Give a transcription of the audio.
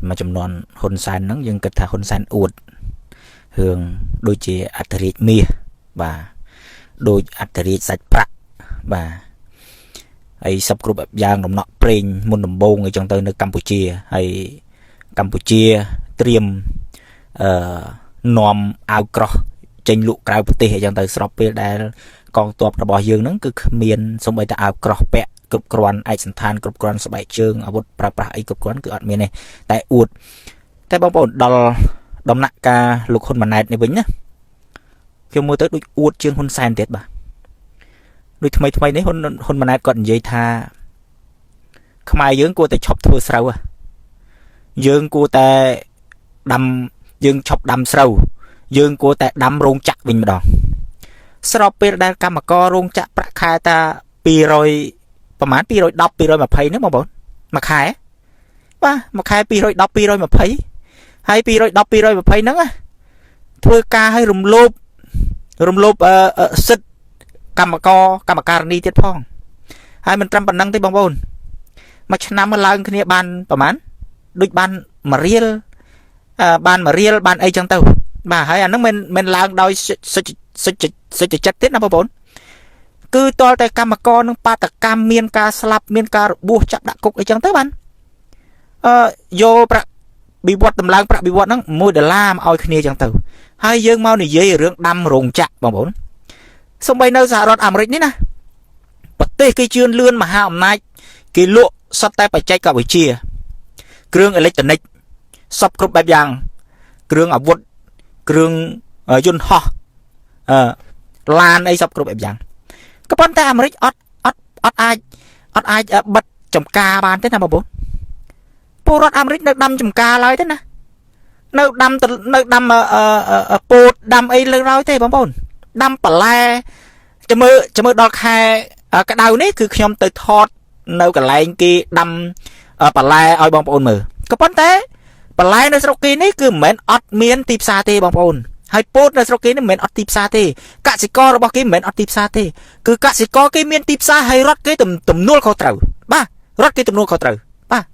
មួយចំនួនហ៊ុនសែនហ្នឹងយើងគិតថាហ៊ុនសែនអួតរឿងដូចជាអធិរាជមាសបាទដូចអធិរាជសាច់ប្រាក់បាទហើយសពគ្រប់យ៉ាងដំណក់ប្រេងមុនដំបូងអីចឹងទៅនៅកម្ពុជាហើយកម្ពុជាត្រៀមអឺនាំអាវក្រោះចេញលក់ក្រៅប្រទេសអីចឹងទៅស្របពេលដែលកងទ័ពរបស់យើងហ្នឹងគឺគ្មានសូម្បីតែអាវក្រោះពាក់គ្រប់គ្រាន់ឯកសណ្ឋានគ្រប់គ្រាន់ស្បែកជើងអាវុធប្រើប្រាស់អីគ្រប់គ្រាន់គឺអត់មានទេតែអួតតែបងប្អូនដល់ដំណាក់កាលលោកហ៊ុនម៉ាណែតនេះវិញណាខ្ញុំមើលទៅដូចអួតជាងហ៊ុនសែនទៀតបាទដូចថ្មីថ្មីនេះហ៊ុនហ៊ុនម៉ាណែតគាត់និយាយថាខ្មែរយើងគួរតែឈប់ធ្វើស្រូវយើងគួរតែដាំយើងឈប់ដាំស្រូវយើងគួរតែដាំរោងចក្រវិញម្ដងស្របពេលដែលកម្មកររោងចក្រប្រាក់ខែតា200ប្រហែល210 220ហ្នឹងបងប្អូនមួយខែបាទមួយខែ210 220ហើយ210 220ហ្នឹងណាធ្វើការឲ្យរំលោភរំលោភសិទ្ធិកម្មករកម្មការិនីទៀតផងហើយមិនត្រឹមប៉ុណ្ណឹងទេបងប្អូនមួយឆ្នាំមកឡើងគ្នាបានប្រហែលដូចបាន1រៀលបាន1រៀលបានអីចឹងទៅបាទហើយអាហ្នឹងមិនមិនឡើងដោយសុចសុចសុចចិត្តទេណាបងប្អូនគឺតលតែកម្មករនឹងបាតកម្មមានការស្លាប់មានការរបួសចាប់ដាក់គុកអីចឹងទៅបានអឺយកប្រាក់បៀវត្សតម្លើងប្រាក់បៀវត្សហ្នឹង1ដុល្លារមកឲ្យគ្នាចឹងទៅហើយយើងមកនិយាយរឿងដាំរោងចក្របងប្អូនសំបីនៅសហរដ្ឋអាមេរិកនេះណាប្រទេសគេជឿនលឿនមហាអំណាចគេលក់សុទ្ធតែបច្ចេកវិទ្យាគ្រឿងអេឡិចត្រូនិកសពគ្រប់បែបយ៉ាងគ្រឿងអាវុធគ្រឿងយន្តហោះអឺឡានអីសពគ្រប់បែបយ៉ាងក៏ប៉ុន្តែអាមេរិកអត់អត់អត់អាចអត់អាចបិទចំការបានទេណាបងប្អូនពលរដ្ឋអាមេរិកនៅដាំចំការឡើយទេណានៅដាំនៅដាំពោតដាំអីលើឡើយទេបងប្អូនដាំបន្លែចាំមើលចាំមើលដល់ខែក្តៅនេះគឺខ្ញុំទៅថតនៅកន្លែងគេដាំបន្លែឲ្យបងប្អូនមើលក៏ប៉ុន្តែបន្លែនៅស្រុកគេនេះគឺមិនមែនអត់មានទីផ្សារទេបងប្អូនហើយពោតនៅស្រុកគេនេះមិនមែនអត់ទីផ្សារទេកសិកររបស់គេមិនមែនអត់ទីផ្សារទេគឺកសិករគេមានទីផ្សារហើយរដ្ឋគេទំនួលខុសត្រូវបាទរដ្ឋគេទំនួលខុសត្រូវបាទ។